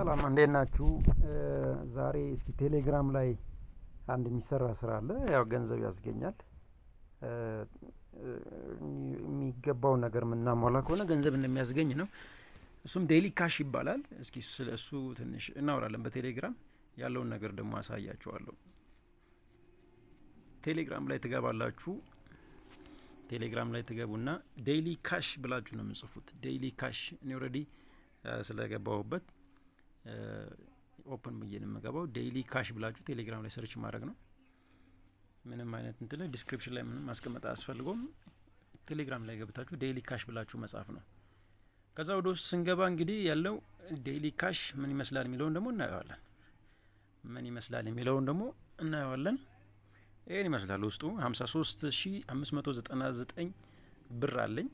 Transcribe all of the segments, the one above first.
ሰላም እንዴት ናችሁ? ዛሬ እስኪ ቴሌግራም ላይ አንድ የሚሰራ ስራ አለ፣ ያው ገንዘብ ያስገኛል። የሚገባውን ነገር የምናሟላ ከሆነ ገንዘብ እንደሚያስገኝ ነው። እሱም Daily Cash ይባላል። እስኪ ስለ እሱ ትንሽ እናወራለን። በቴሌግራም ያለውን ነገር ደግሞ አሳያችኋለሁ። ቴሌግራም ላይ ትገባላችሁ። ቴሌግራም ላይ ትገቡና Daily Cash ብላችሁ ነው የምጽፉት። Daily Cash እኔ already ስለገባሁበት open ብዬ ነው የምገባው። Daily Cash ብላችሁ ቴሌግራም ላይ search ማድረግ ነው። ምንም አይነት እንትን ላይ description ላይ ምንም ማስቀመጥ አያስፈልገውም። ቴሌግራም ላይ ገብታችሁ Daily Cash ብላችሁ መጻፍ ነው። ከዛ ወደ ውስጥ ስንገባ እንግዲህ ያለው Daily Cash ምን ይመስላል የሚለውን ደግሞ እናየዋለን። ምን ይመስላል የሚለውን ደግሞ እናየዋለን። ይህን ይመስላል ውስጡ 53,599 ብር አለኝ።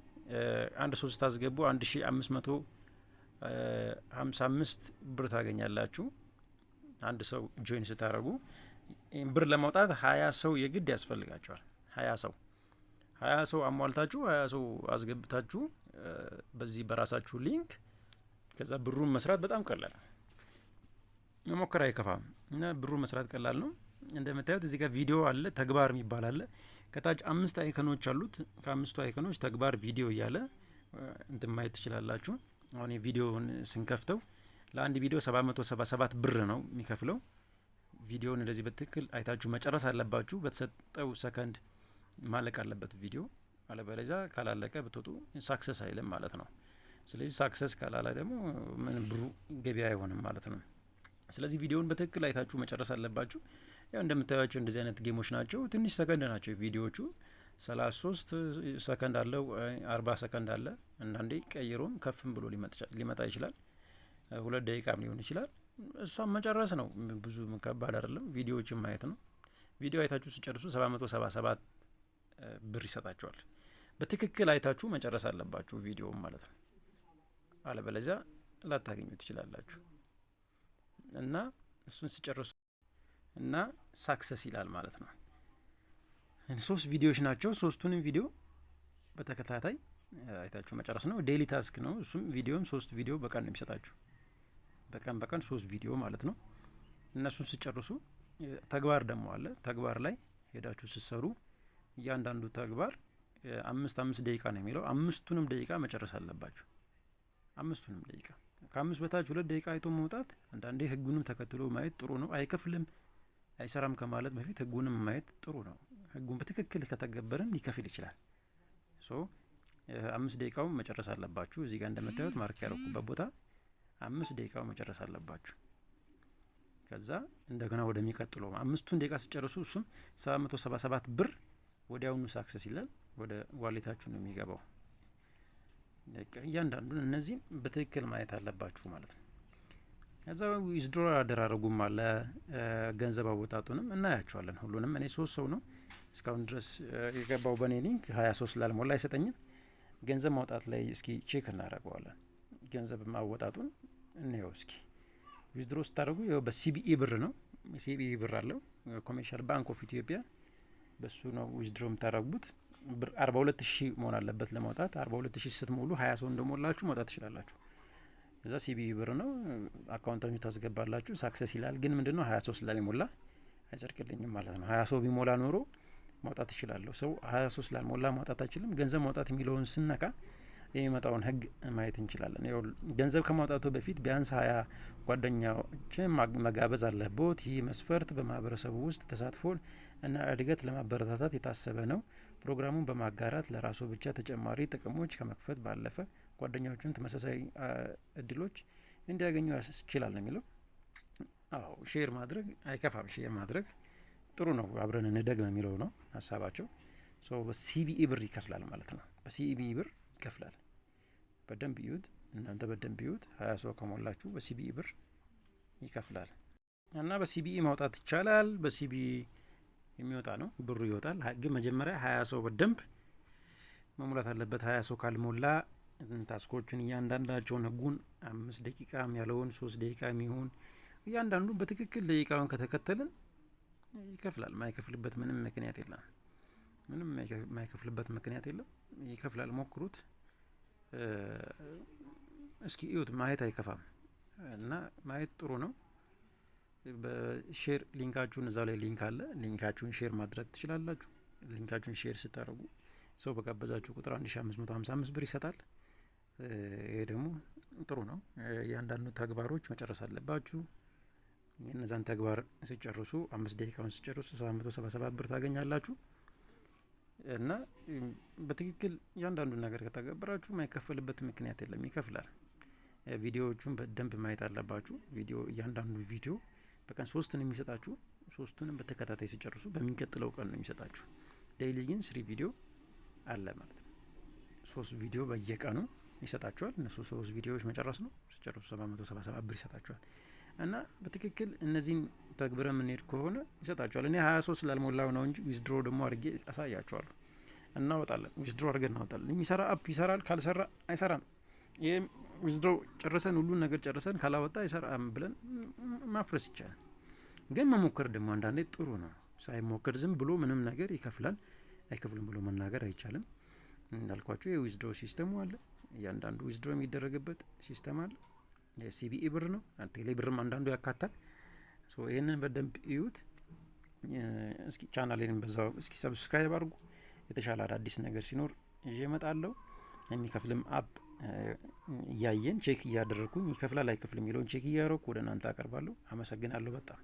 አንድ ሰው ስታስገቡ 1555 ብር ታገኛላችሁ። አንድ ሰው join ስታደርጉ ብር ለማውጣት 20 ሰው የግድ ያስፈልጋቸዋል። 20 ሰው፣ 20 ሰው አሟልታችሁ፣ 20 ሰው አስገብታችሁ በዚህ በራሳችሁ link ከዛ ብሩን መስራት በጣም ቀላል፣ መሞከር አይከፋም እና ብሩን መስራት ቀላል ነው። እንደምታዩት እዚህ ጋር ቪዲዮ አለ፣ ተግባር የሚባል አለ። ከታች አምስት icon ኦች አሉት። ከአምስቱ icon ኦች ተግባር፣ ቪዲዮ እያለ እንትን ማየት ትችላላችሁ። አሁን የቪዲዮውን ስንከፍተው ለአንድ ቪዲዮ 777 ብር ነው የሚከፍለው። ቪዲዮውን እንደዚህ በትክክል አይታችሁ መጨረስ አለባችሁ። በተሰጠው ሰከንድ ማለቅ አለበት ቪዲዮ። አለበለዚያ ካላለቀ ብትወጡ success አይልም ማለት ነው። ስለዚህ success ካላለ ደግሞ ምን ብሩ ገቢ አይሆንም ማለት ነው። ስለዚህ ቪዲዮውን በትክክል አይታችሁ መጨረስ አለባችሁ። ያው እንደምታዩቸው እንደዚህ አይነት game ኦች ናቸው። ትንሽ ሰከንድ ናቸው ቪዲዮዎቹ። 33 ሰከንድ አለው፣ 40 ሰከንድ አለ። አንዳንዴ ቀይሮም ከፍም ብሎ ሊመጣ ይችላል። 2 ደቂቃም ሊሆን ይችላል። እሷም መጨረስ ነው፣ ብዙ ከባድ አይደለም። ቪዲዮዎችን ማየት ነው። ቪዲዮ አይታችሁ ስትጨርሱ 777 ብር ይሰጣችኋል። በትክክል አይታችሁ መጨረስ አለባችሁ ቪዲዮውን ማለት ነው። አለበለዚያ ላታገኙ ትችላላችሁ። እና እሱን ሲጨርሱ እና success ይላል ማለት ነው። ሶስት ቪዲዮዎች ናቸው። ሶስቱንም ቪዲዮ በተከታታይ አይታችሁ መጨረስ ነው። Daily task ነው። እሱም ቪዲዮም ሶስት ቪዲዮ በቀን ነው የሚሰጣችሁ። በቀን በቀን ሶስት ቪዲዮ ማለት ነው። እነሱን ስትጨርሱ ተግባር ደግሞ አለ። ተግባር ላይ ሄዳችሁ ስትሰሩ እያንዳንዱ ተግባር አምስት አምስት ደቂቃ ነው የሚለው። አምስቱንም ደቂቃ መጨረስ አለባችሁ። አምስቱንም ደቂቃ፣ ከአምስት በታች 2 ደቂቃ አይቶ መውጣት አንዳንዴ ህጉንም ተከትሎ ማየት ጥሩ ነው። አይከፍልም አይሰራም ከማለት በፊት ህጉንም ማየት ጥሩ ነው። ህጉን በትክክል ከተገበርን ሊከፍል ይችላል። So 5 ደቂቃውን መጨረስ አለባችሁ። እዚህ ጋር እንደምታዩት mark ያደረኩበት ቦታ 5 ደቂቃው መጨረስ አለባችሁ። ከዛ እንደገና ወደሚቀጥለው አምስቱን ደቂቃ ስትጨርሱ እሱም 777 ብር ወዲያውኑ success ይላል። ወደ wallet ኣችሁ ነው የሚገባው። እያንዳንዱን እነዚህን በትክክል ማየት አለባችሁ ማለት ነው። ከዛ withdraw አደራረጉም አለ፣ ገንዘብ አወጣጡንም እናያቸዋለን ሁሉንም። እኔ ሶስት ሰው ነው እስካሁን ድረስ የገባው በእኔ link፣ 23 ላልሞላ አይሰጠኝም። ገንዘብ ማውጣት ላይ እስኪ check እናደርገዋለን። ገንዘብ ማወጣጡን እንየው እስኪ። Withdraw ስታደርጉ ይኸው በ CBE ብር ነው። CBE ብር አለው፣ Commercial Bank of Ethiopia፣ በሱ ነው withdraw የምታደርጉት። ብር 42,000 መሆን አለበት ለማውጣት። 42,000 ስትሞሉ፣ 20 ሰው እንደሞላችሁ ማውጣት ትችላላችሁ። እዛ CBE ብር ነው፣ account ኣችሁ ታስገባላችሁ። Success ይላል። ግን ምንድነው 23 ስላልሞላ አይጸድቅልኝም ማለት ነው። 20 ሰው ቢሞላ ኖሮ ማውጣት እችላለሁ። ሰው 23 ስላልሞላ ማውጣት አይችልም። ገንዘብ ማውጣት የሚለውን ስነካ የሚመጣውን ህግ ማየት እንችላለን። ይኸው ገንዘብ ከማውጣቱ በፊት ቢያንስ 20 ጓደኛዎችን መጋበዝ አለቦት። ይህ መስፈርት በማህበረሰቡ ውስጥ ተሳትፎን እና እድገት ለማበረታታት የታሰበ ነው። ፕሮግራሙን በማጋራት ለራሱ ብቻ ተጨማሪ ጥቅሞች ከመክፈት ባለፈ ጓደኛዎቹን ተመሳሳይ እድሎች እንዲያገኙ ያስችላል ነው የሚለው። አዎ፣ share ማድረግ አይከፋም። Share ማድረግ ጥሩ ነው። አብረን እንደግ ነው የሚለው ነው ሀሳባቸው። So በ CBE ብር ይከፍላል ማለት ነው። በ CBE ብር ይከፍላል። በደንብ እዩት፣ እናንተ በደንብ እዩት። 20 ሰው ከሞላችሁ በ CBE ብር ይከፍላል እና በ CBE ማውጣት ይቻላል። በ CBE የሚወጣ ነው፣ ብሩ ይወጣል። ግን መጀመሪያ 20 ሰው በደንብ መሙላት አለበት። 20 ሰው ካልሞላ task ኦቹን እያንዳንዳቸውን ህጉን 5 ደቂቃም ያለውን 3 ደቂቃ የሚሆን እያንዳንዱ በትክክል ደቂቃውን ከተከተልን ይከፍላል። ማይከፍልበት ምንም ምክንያት የለም። ምንም የማይከፍልበት ምክንያት የለም። ይከፍላል። ሞክሩት እስኪ እዩት። ማየት አይከፋም። እና ማየት ጥሩ ነው። በ share link ኣችሁን፣ እዛ ላይ link አለ። Link ኣችሁን share ማድረግ ትችላላችሁ። Link ኣችሁን share ስታደርጉ ሰው በጋበዛችሁ ቁጥር 1555 ብር ይሰጣል። ይሄ ደግሞ ጥሩ ነው። እያንዳንዱ ተግባሮች መጨረስ አለባችሁ። እነዛን ተግባር ሲጨርሱ፣ 5 ደቂቃውን ሲጨርሱ 777 ብር ታገኛላችሁ። እና በትክክል እያንዳንዱን ነገር ከተገበራችሁ የማይከፈልበት ምክንያት የለም፣ ይከፍላል። ቪዲዮዎቹን በደንብ ማየት አለባችሁ። ቪዲዮ፣ እያንዳንዱ ቪዲዮ በቀን ሶስት ነው የሚሰጣችሁ። ሶስቱንም በተከታታይ ሲጨርሱ በሚቀጥለው ቀን ነው የሚሰጣችሁ። Daily ግን three ቪዲዮ አለ ማለት ነው። ሶስት ቪዲዮ በየቀኑ ይሰጣችኋል። እነሱ ሶስት ቪዲዮዎች መጨረስ ነው። ሲጨርሱ 777 ብር ይሰጣችኋል። እና በትክክል እነዚህን ተግብረን የምንሄድ ከሆነ ይሰጣችኋል። እኔ 23 ስላልሞላው ነው እንጂ withdraw ደግሞ አድርጌ አሳያችኋለሁ። እናወጣለን፣ withdraw አድርገን እናወጣለን። የሚሰራ app ይሰራል፣ ካልሰራ አይሰራም። ይህም withdraw ጨርሰን፣ ሁሉን ነገር ጨርሰን ካላወጣ አይሰራም ብለን ማፍረስ ይቻላል። ግን መሞከር ደግሞ አንዳንዴ ጥሩ ነው። ሳይሞከር ዝም ብሎ ምንም ነገር ይከፍላል አይከፍልም ብሎ መናገር አይቻልም። እንዳልኳችሁ የ withdraw system ኡ አለ። እያንዳንዱ withdraw የሚደረግበት system አለ። የ CBE ብር ነው፣ ቴሌ ብርም አንዳንዱ ያካታል። ይህንን በደንብ እዩት። እስኪ ቻናሌን በዛው እስኪ subscribe አድርጉ። የተሻለ አዳዲስ ነገር ሲኖር ይዤ እመጣለሁ። የሚከፍልም app እያየን፣ check እያደረግኩኝ፣ ይከፍላል አይከፍልም የሚለውን check እያደረኩ ወደ እናንተ አቀርባለሁ። አመሰግናለሁ በጣም።